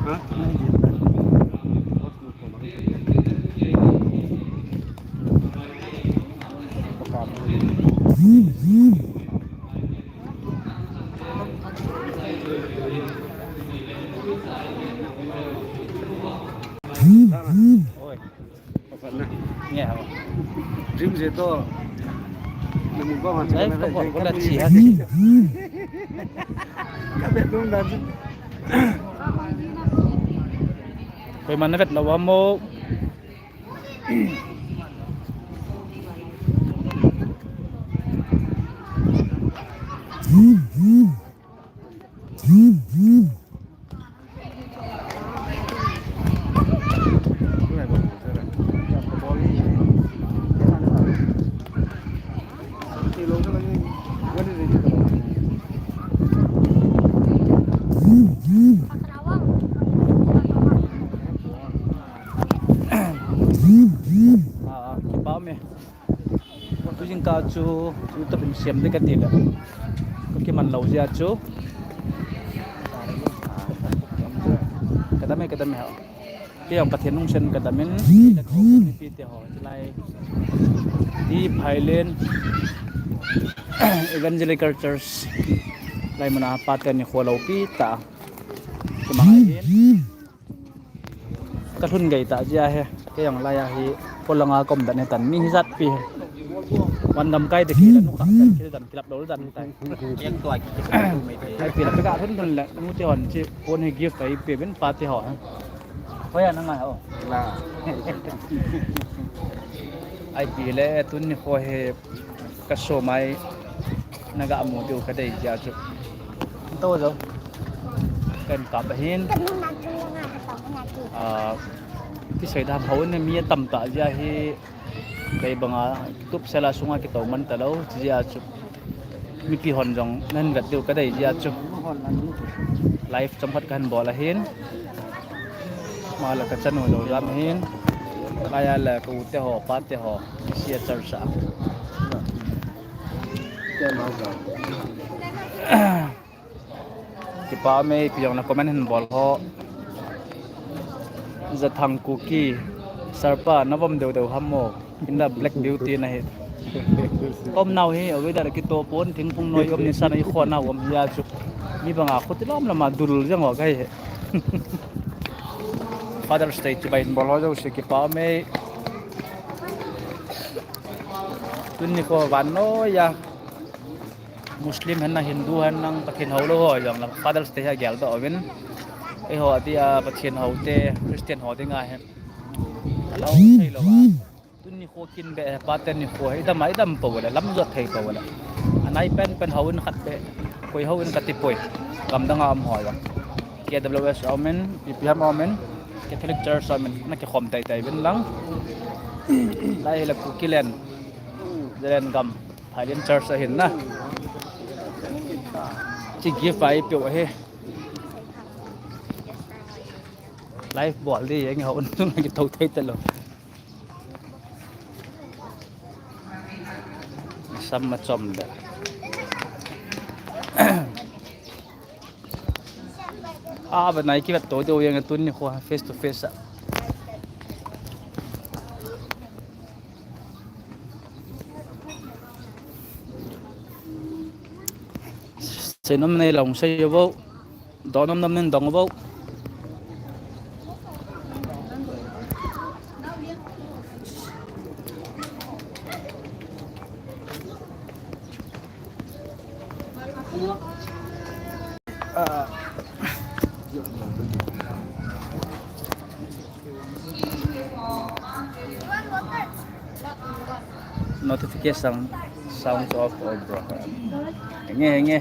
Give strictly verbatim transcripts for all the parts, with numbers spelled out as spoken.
Oi. Nge hao. Dream je to. Namu ko ma. Life ko ko la chi ha. Ka be lung da. Koi man vet lo wa mo. Ah, ah, kipah me. Tu jingkah chu YouTube in sem ding kati le. Ka kiman lou jeh a chu. Ka dam e, ka dam e ha. Kei jong Pathen lungset in ka dam in, ka ho, mipi te ho, chulai. Hi Phailen Evangelical Church. Lai mun a Pathen nikho loupi tah. Kimang ahi. Ka lhun gei tah jeh ahi, kei jong lai a hi, polanga ka um dan hitan, mi hijat pi hi. Van gam kai te kei la nu kha, kei dan kilap lou dan hitan. Ai pi la ka lhun lhun le, nu te hon chi, pon hi gift ai pe ben pa te ho. Hoi a na ngai ho. Ai pi le, tun nikho hi, Ka sawm mai na ga mu diu ka dei jeh a chu. To jo. Kan ka ba hin. Ah, kisei dam ho ne mi a tam tah jeh a hi. Kei banga tup sela sunga kito man talou jeh a chu. Mipi hon jong nan vet diu ka dei jeh a chu. Live chomkhat kan bol ahin. Mala ka chanu lo jam hin. Kaya la ka u te ho, pa te ho. Sia char sa. Kipah me, ipi jong na comment hin bol ho. Zathang Kuki. Sarpa, na vom deu deu ham mo. Inda Black Beauty na hi. Kom nau hi, a weather kito pon, thingphung noi um ni sana i khona um hi a chu. Mi banga khuti lom lama dul jang o kai hi. Father's Day chibai in bol ho jouse kipah me. Tun nikho vannoi a. Muslim hen na Hindu hen nang Pathen hou lou ho jong la Father's Day hi a gel doh uvin. Eiho a dia Pathen hou te Christian ho dinga hi. Alou thei lou a. Tun nikho kin be, pa te nikho hi, i dam a, i dam po le, lam jot thei po le. Anai pen pen hou in khat be, koi hou in kati poi. Gam dang a um ho ya. K W S a um in, P P M a um in, Catholic Church a um in, na kikhom tai tai uvin lang. Lai hi la Kuki len, Zalen gam, Phailen Church ahin na. Chi gift a i pe u ahi. Live bol di, eng hou in, na kito thei talou. Sam ma chom da. A, ba nai ki vet to deu jeng tun nikho face to face a. Seinom nei lou sei vo. Dong nom nom nin dong vo. Notification sounds off or broken. Henge, henge.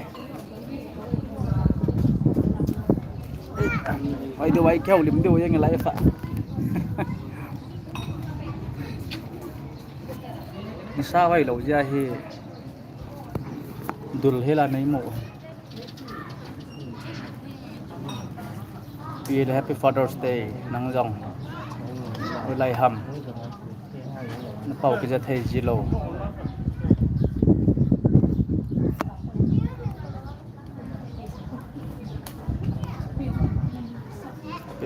Hoi deu ai keu lim deu jeng lai fa. Nisa vai lou jeh hi. Dul hela nei mo. Pi le Happy Father's Day, nang jong. Oi lai ham. Na pau kija thei ji lou.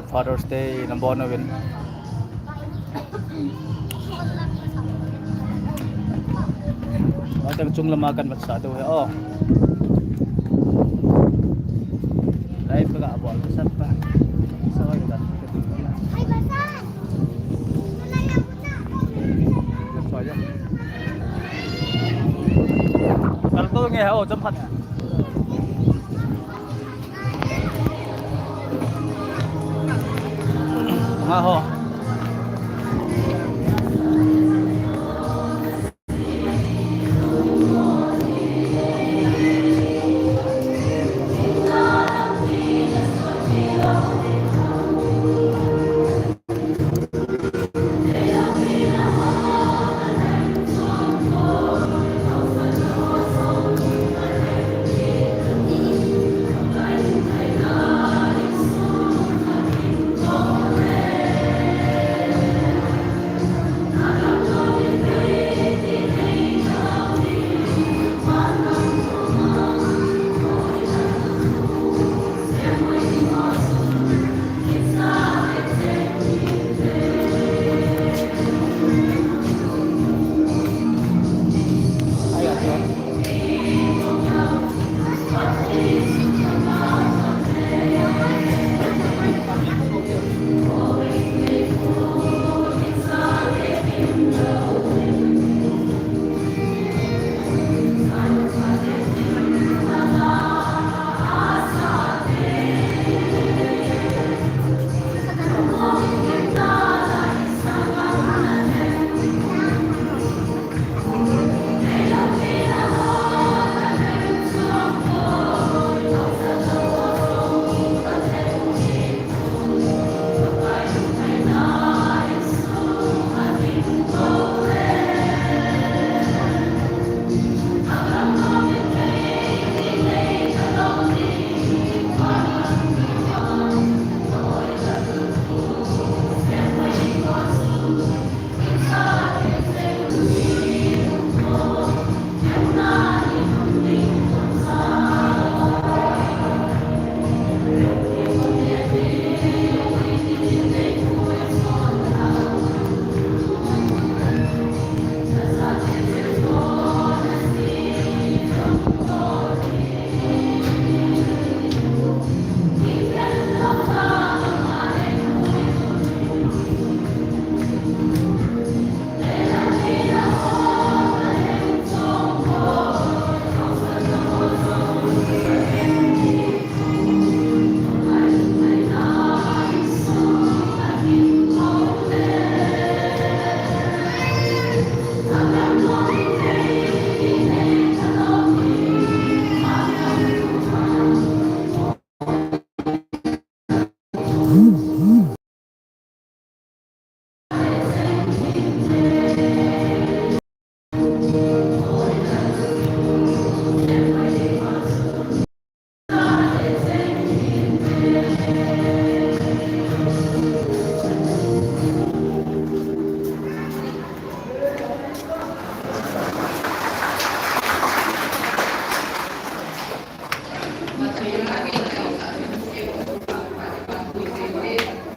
Father's Day nabon uvin. Ateng chung lama kan mat sa tu he o. Live ka bol sa pa. Sa ka. Kal to nge ha o, cham khat. Nga ho.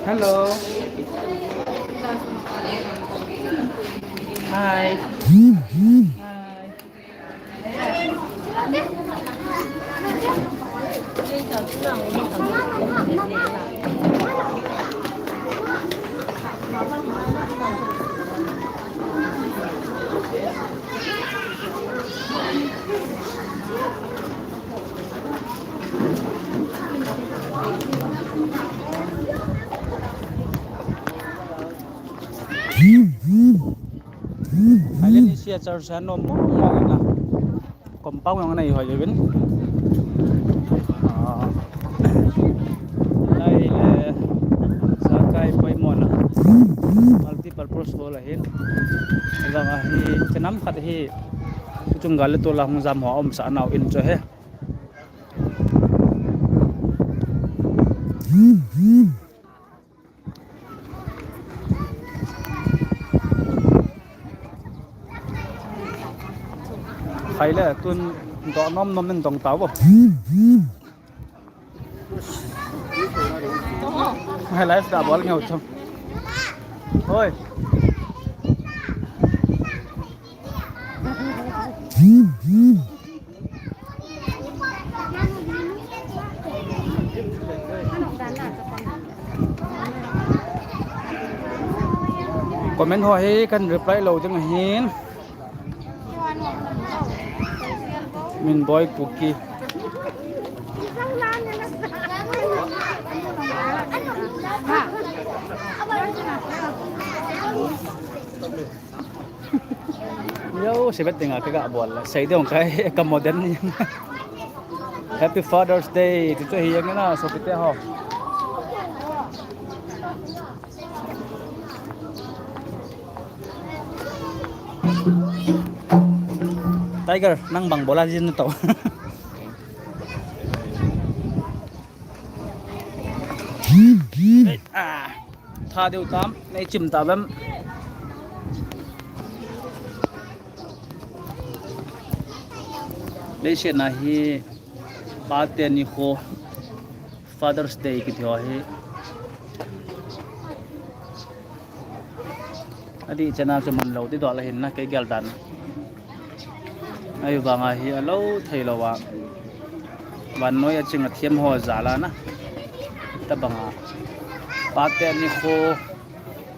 Hello. Hi. Hi. Highland East a church a nom mong mong in a. Compound jong anei hoi uvin. Ah, lai le Sakai poimo na multi purpose hall ahin. Jong ahi, chenam khat hi chung gal le tol a hung jam ho um sa nau in chu he. Khai le tun doh nom nom in dong tau vo. Hai live ta bol ngeu cham. Hoi. Comment ho hi kan reply lou ding ahin. Min Boy Kuki. Yo, sibet dinga ka ga bol. Sei dong kai ka modern ni. Happy Father's Day. Tu tu hi yang na so kite ho. Tiger, nang bang bola jin to. Ah, tha deu tam, nei chim ta bem. Leiset na hi pate nikho, Father's Day kiti ho hi. Adih chana chu man lou ti dol ahin na, kei gel dan. Ahivanga hi alou thei lou a. Vannoi a ching a thiam ho jal a na. Tabanga pate nikho,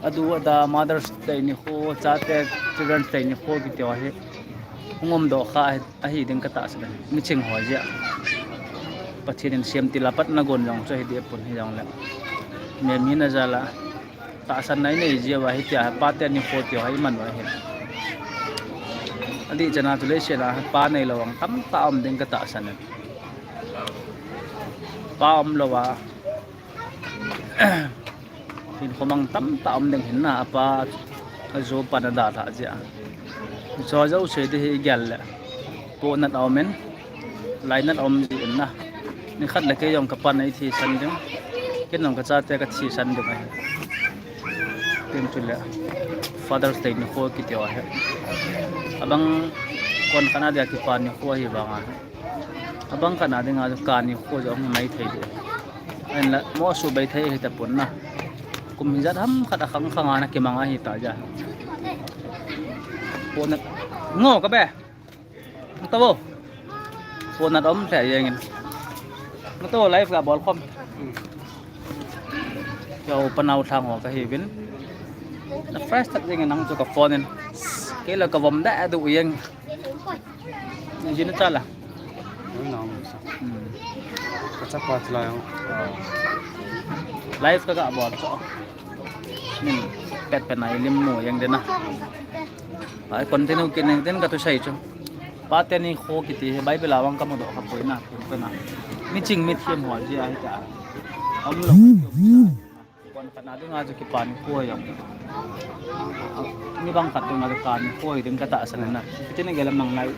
adu ada Mother's Day nikho, chate Children's Day nikho kiti ho hi hung um doh kha ahi ding ka tahsan e. Miching ho jeh a Pathen in semtil a pat na gon jong chu ahi deh pon, hijongle mi mi na jal a tahsan na i nei jeh uva hitia pate nikho ti ho i man u ahi. Adih chana chu leiset a pa neilou vang tamtah um ding ka tahsan e. Pa umlou a hinkho mang tamtah um ding ahin na, apa ajo pan adalhah jeh a. Hicho jouse ding hi i gel le pohnat a um in, lainat a um jeh in na. Nikhat le kei jong ka pan ei thisan ding, kei jong ka chate ka thisan ding ahi. Tin chule Father's Day nikho kiti ho hi abang kon khat a dia kipa nikho ahi vanga, abang khat a dinga chu ka nikho jong hi mai thei ding. Ahinla mo su bei thei ahi tapon na. Kum hijat ham khat a khang khang a na kimang ahi ta jeh a. Pohnat ngo ka be. Tabo. Pohnat um lheh jeng in. Tabo live ka bol khom. Ka u panau thang ho ka hi vin. Na fresh tak jeng in nang chu ka phone in. Kei la ka vom da du jeng. Jin ta la. Nang sa. Hmm. Ka chapa chu la jong. Live ka ga bol chu. Min pet pet na i lim mu jeng ding na. Ai continue kit ning tin ka thusei chu. Pate nikho kiti hi Bible a vang ka mudoh kha poi na, pun pena. Miching mithiam ho jeh ahi ta. Umlou. Kon khat a dinga chu kipa nikho jong. Mi bang khat dinga chu ka nikho hi ding ka tahsan na. Tin gel mang lai.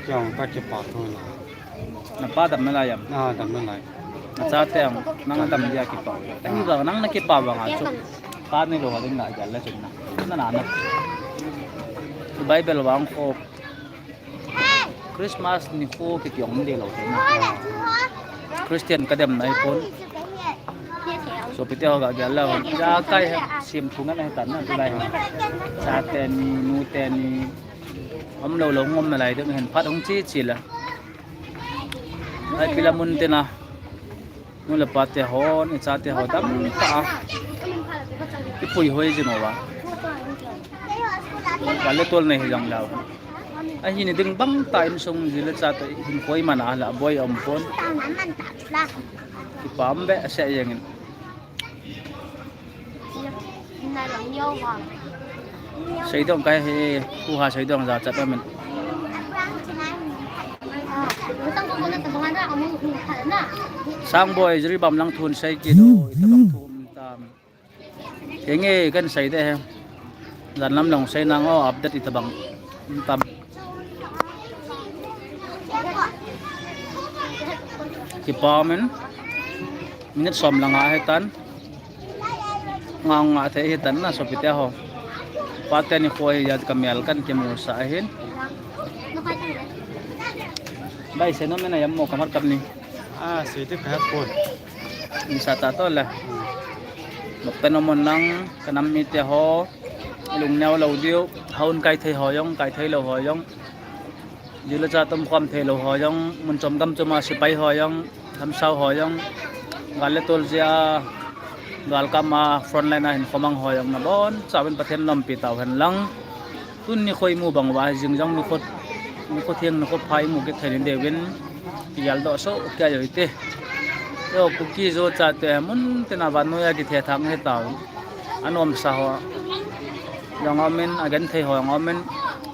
Jong ka kipa thu na. Na pa dam nalai am? Na dam nalai. Na chate ang, nang a dam dia kipa. Ahi vang nang na kipa vang a chu. Pa neilou a ding na gel le chun na. Na na na. Bible vang kho. Christmas nikho kiti jong um deh lou te na. Christian ka dem na hi pon. Sopite ho ga gel le. Ja kai he sim thu ngan he tan na tu lai. Chate ni, nute ni. Umlou lou ngom nalai ding hin phat hung chi chi la. Ai pila mun te na. Nu le pa te hon, i chate ho dam ta. I pui hoi jing uva. Ka le tol nei hi jong lau. Ahi ni ding bang ta insung ji le chate hin koi man a la boi um pon. Kipa um behseh jeng in. Seidong kai hi, khu ha seidong ja chat amin. Sangboi, Jiribam lang thun sei kit o, itabang thum tam. Henge kan sei de he. Jan lam long sei nang o, update itabang tam. Kipa min. Minute som langa he tan. Nga nga thei hi tan na sopite ho. Pate nikho hi jat ka mel kan kimu sa ahin. Bai se no mena yam mo kamar kam ni. Ah, sweetie ka pon. Nisa ta to le. Mokpen omon lang, kanam mite ho, lungneo lou diu, haun kai thei ho jong, kai thei lou ho jong. Jila cha tom khom thei lou ho jong, mun chom gam chom a sipai ho jong, gamsau ho jong, gal le tol jia, galkam a frontline a hin khomang ho jong nabon chauvin Pathen lompi tau hen lang. Tun nikho imu bang uva, jing jong nikho, nikho theng nikho pha imu kit thei ni deuvin, kigeldoh soh kei u hite. Yo, Kuki Zo chate, mun tina vannoi a kithethang hi tau. Anomsa ho jong aumin, agenthei ho jong aumin.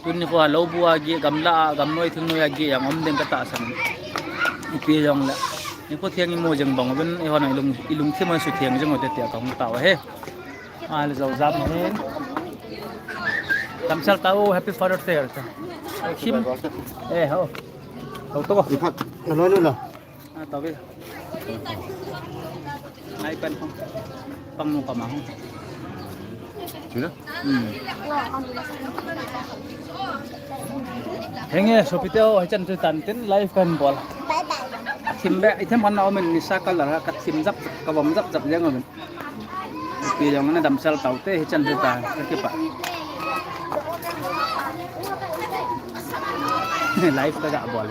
Tun nikho a lou bu a gi, gamla a, gamnoi thingnoi a gi jong um ding katahsan. Ipi jongle, nikho theng imu jing bang uvin, eihon ilung, ilungthim a sutheng jing u hite tia kahung tao ahi. Ahile jou jam ahi. Damsel tao, Happy Father's Day ta. Kim. Eh, ho. Tao to ko. Ipat, naloi nu la. Ah, tao ve. Nai pen ko. Pang nu kama ho. Sila? Hmm. Henge, sopite ho, hichan chu tan tin live kan bol. Thim be, ithem kan na aumin nisa color ha, kathim jap, kavom jap jap jeng aumin. Pi jong na damsel tau te, hichan chu ta, kakipah. Live kaga bol.